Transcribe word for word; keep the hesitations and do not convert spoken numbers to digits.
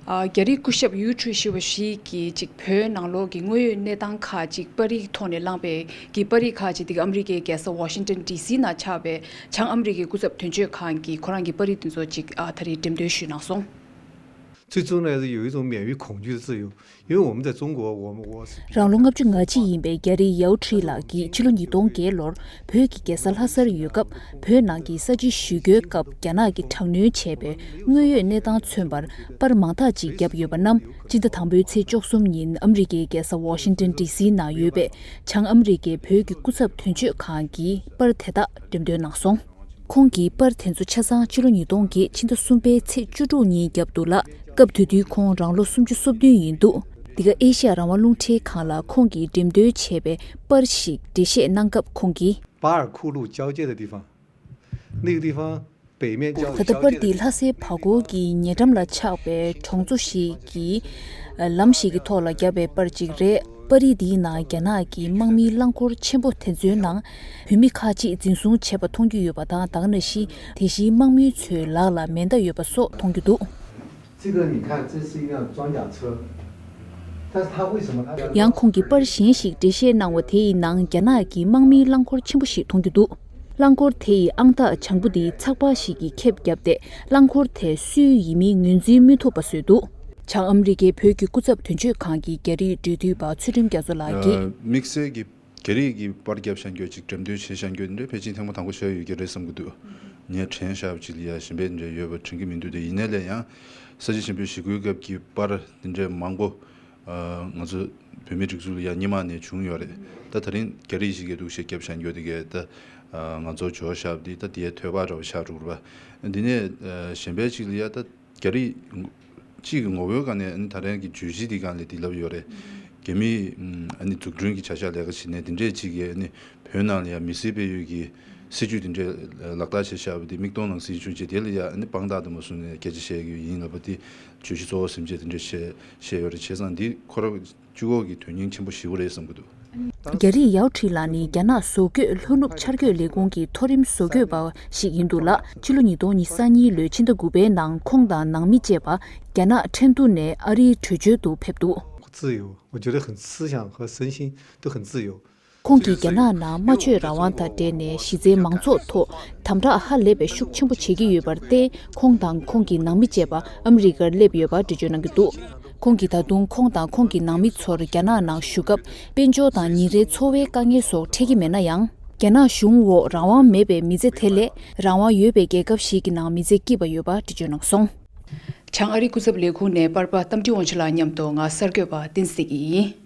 ཨ། རྒྱ་རིགས་སྐུ་ཞབས་ཡུའུ་ཁྲུའུ་ཞུ་བ་ཞིག་གིས་ཅིག་བོད་ནང་ལོགས་ཀྱི་དངོས་ཡོད་གནས་སྟངས་ཁག་ཅིག་པར་རིས་ཐོག་ནས་བླངས་པའི་གི་པར་རིས་ཁག་ཅིག་དེ་ག་ཨ་མི་རི་ཀའི་རྒྱལ་ས་ཝ་ཤིང་ཏོན་ཌི་སི་ནང་ཆགས་པའི་བྱང་ཨ་མི་རི་ཀའི་སྐུ་ཚབ་དོན་གཅོད་ཁང་གིས་ཁོ་རང་གི་པར་རིས་དེ་ཚོ་ཅིག་ཨ་ད་རེས་འགྲེམས་སྟོན་ཞུས་གནང་སོང་། 最终呢，是有一种免于恐惧的自由，因为我们在中国，我们我是 རང་ལོ་ལྔ་བཅུ་ང་གཅིག་ཡིན་པའི་རྒྱ་རིགས་ཡའོ་ཁྲི་ལགས་ཀྱིས་ཕྱི་ལོ་ཉིས་སྟོང་བརྒྱད་ལོར་བོད་ཀྱི་རྒྱལ་ས་ལྷ་སར་ཡོད་སྐབས། བོད་ནང་གི་ས་བྱི་ཞི་རྒོལ་སྐབས་རྒྱ་ནག་གིས་དྲག་གནོན་བྱས་པའི་དངོས་ཡོད་གནས་སྟངས་མཚོན་པར་པར་མང་དག་ཅིག་བརྒྱབ་ཡོད་པ་རྣམས། སྤྱི་ཟླ་དང་པོའི་ཚེས་བཅུ་གསུམ་ཉིན་ཨ་མི་རི་ཀའི་རྒྱལ་ས་ཝ་ཤིང་ཏོན་ཌི་སི་ནང་ཡོད་པའི་བྱང་ཨ་མི་རི་ཀའི་བོད་ཀྱི་སྐུ་ཚབ་དོན་གཅོད་ཁང་གིས་པར་དེ་དག་འགྲེམས་སྟོན་གནང་སོང་། ཁོང་གིས་པར་དེ་ཚོ་ཆ་ཚང་ཕྱི་ལོ་ཉིས་སྟོང་བརྒྱད་ཕྱི་ཟླ་གསུམ་པའི་ཚེས་བཅུ་དྲུག་ཉིན་བརྒྱབ་འདུག་ལ། སྐབས་དེ་དུས་ཁོང་རང་ལོ་སུམ་ཅུ་སོ་བདུན་ཡིན་འདུག་འདི་ག་ཨེ་ཤ་ཡ་རང་དབང་རླུང་འཕྲིན་ཁང་ལ་ཁོང་གིས་འགྲེམས་སྟོན་བྱས་པའི་པར་ཞིག་འགྲེལ་བཤད་གནང་སྐབས་ཁོང་གིས། 巴尔库路交界的地方，那个地方北面叫 ད་ལྟ་པར་འདི་ལྷ་སའི་བར་སྐོར་གྱི་ཉེ་འགྲམ་ལ་ཆགས་པའི་གྲོང་ཚོ་ཞིག་གི་ལམ་ཞིག་གི་ཐོག་ལ་བརྒྱབ་པའི་པར་ཅིག་རེད། པར་རིས་འདིའི་ནང་རྒྱ་ནག་གི་དམག་མིའི་རླངས་འཁོར་ཆེན་པོ་དེ་ཚོའི་ནང་བོད་མི་ཁག་ཅིག་འཛིན་བཟུང་བྱས་པ་མཐོང་རྒྱུ་ཡོད་པ་དང་། ད་ག་ནང་བཞིན་དེ་བཞིན་དམག་མི་ཚོའི་ལག་ལ་མེ་མདའ་ཡོད་པ་སོགས་མཐོང་རྒྱུ་འདུག 这个你看，这是一辆装甲车，但是它为什么它 ཡང་ཁོང་གིས་པར་གཞན་ཞིག་འགྲེལ་བཤད་གནང་བ་དེ་ཡི་ནང་རྒྱ་ནག་གི་དམག་མིའི་རླངས་འཁོར་ཆེན་པོ་ཞིག་མཐོང་རྒྱུ་འདུག་རླངས་འཁོར་དེ་ཡི་ཨང་རྟགས་བྱང་བུ་དེ་ཚགས་པར་ཞིག་གིས་ཁེབས་བརྒྱབ་སྟེ། རླངས་འཁོར་དེ་སུའི་ཡིན་མིན་ངོས་འཛིན་མི་ཐུབ་པ་བཟོས་འདུག་བྱང་ཨ་མི་རི་ཀའི་བོད་ཀྱི་སྐུ་ཚབ་དོན་གཅོད་ཁང་གི་རྒྱ་རིགས་འབྲེལ་མཐུད་པ་ཚུལ་ཁྲིམས་རྒྱ་མཚོ་ལགས་ཀྱིས། དམིགས་བསལ་གྱི་རྒྱ་རིགས་ཀྱིས་པར་བརྒྱབ་བཞག་རྒྱུ་ཅིག་འགྲེམས་སྟོན་བྱས་བཞག་རྒྱུ་འདི་འདྲ་ཕལ་ཆེར་ཐེངས་མ་དང་པོ་ཞིག་ཡོད་ཀྱི་རེད་བསམ་གྱི་འདུག་ངས་དྲན་བཞག་པ་ཅིག་ལ་ཡ་གཞན་པ་འདྲ་ཡོད་པ་དྲན་གྱི་མི་འདུག་དེ་ཡིན་ནའི་ལས་ཡང་ས་བྱི་ཞི་རྒོལ་ཞི་རྒོལ་སྐབས་ཀྱི་པར་འདི་འདྲ་མང་པོ་ང་ཚོ་བོད་མིའི་སྒྲིག་འཛུགས་ལ་ཡ་སྔོན་མ་ནས་བྱུང་ཡོད་རེད། ད་ད་རིང་རྒྱ་རིགས་ཤིག་གིས་འདུག་བཤད་བརྒྱབ་བཞག་རྒྱུ་དེ་གས་ད་ང་ཚོ་འབྱོར་བཞག་པ་འདི་ད་དེའི་ཐོས་པ་འདྲ་བ་ཆགས་འགྲོ་གི་རེད་པ། འདི་ནས་གཞན་པ་ཅིག་ལ་ཡ་ད། རྒྱ་རིགས་གཅིག་གི་ངོ་བོའི་སྒང་ནས་ཨ་ནི་ད་རེས་ཀྱི་བརྗོད་གཞི་འདི་སྒང་ལ་འདི་ལབ་ཡོད་རེད། རྒྱ་མིས་ཨ་ནི་འཛུགས་སྐྲུན་གྱི་བྱ་གཞག་ལས་ཀ་བྱེད་ནས་འདི་འདྲས་ཅིག་གིས་ཨ་ནི་བོད་ནང་ལ་ཡང་མི་སེར་སྤེལ་ཡུལ་གྱི་སྲིད་ཇུས་འདི་འདྲས་ལག་བསྟར་བྱས་བཞག་པ་འདི་མིག་མཐོང་ནང་གསལ་བྱུང་བྱས། དེ་ལ་ཡང་ཨ་ནི་དཔང་རྟགས་དུ་མ་བཟུང་ནས་སྐད་ཆ་བཤད་ཀྱི་ཡིན་ལབ་པ་འདི་བརྗོད་གཞི་གཙོ་བོ་ཟིན་བྱས་འདི་འདྲས་བཤད་བཤད་ཡོད་རེད། བྱས་ཙང་འདི་ཁོ་རང་གཅིག་པོ་གི་དོན་སྙིང་ཆེན་པོ་ཞེ་པོ་རེད་བསམ་གྱི་འདུག་རྒྱ་རིགས་ཡའོ་ཁྲི་ལགས་ནི་རྒྱ་ནག་བཟོ་བཀོད་ལྷོ་ནུབ་འཆར་འགོད་ལས་ཁུངས་ཀྱི་མཐོ་རིམ་བཟོ་བཀོད་པ་ཞིག་ཡིན་འདུག་ལ། ཕྱི་ལོ་ཉིས་སྟོང་ཉི་ཤུ་རྩ་གཉིས་ལོའི་ཕྱི་ཟླ་དགུ་པའི་ནང་ཁོང་དང་ནང་མི་བཅས་པ་རྒྱ་ནག་ཁྲེང་ཏུའུ་ནས་ཨ་རིའི་བྲོས་བྱོལ་དུ་ཕེབས་འདུག 自由，我觉得很思想和身心都很自由。 ཁོང་གིས་རྒྱ་ནག་ནང་སྨྲ་བརྗོད་རང་དབང་དང་འབྲེལ་ནས་གཞི་རྩའི་མང་ཚོགས་ཐོག་དམ་དྲག་ཧ་ལས་པའི་ཤུགས་ཆེན་པོ་བྱེད་ཀྱི་ཡོད་པར་བརྟེན། ཁོང་དང་ཁོང་གི་ནང་མི་བཅས་པ་ཨ་མི་རི་ཀར་སླེབས་ཡོད་པ་འགྲེལ་བརྗོད་གནང་གི་འདུག་ཁོང་གིས་ད་དུང་ཁོང་དང་ཁོང་གི་ནང་མི་ཚོར་རྒྱ་ནག་ནང་བཞུགས་སྐབས་དཔལ་འབྱོར་དང་ཉིན་རེའི་འཚོ་བའི་དཀའ་ངལ་སོགས་འཕྲད་ཀྱི་མེད་ན་ཡང་། རྒྱ་ནག་གཞུང་འོག་རང་དབང་མེད་པའི་མི་ཚེ་དེ་ལས་རང་དབང་ཡོད་པའི་རྒྱལ་ཁབ་ཞིག་གི་ནང་མི་ཚེ་སྐྱིད་པ་ཡོད་པ་འགྲེལ་བརྗོད་གནང་སོང་། བྱང་ཨ་རིའི་སྐུ་ཚབ་ལས་ཁུངས་ནས་པར་པ་རྟ་མགྲིན་དབང་ཕྱུག་ལགས་མཉམ་དུ་ང་གསར་འགོད་པ་བསྟན་འཛིན་ཡིན།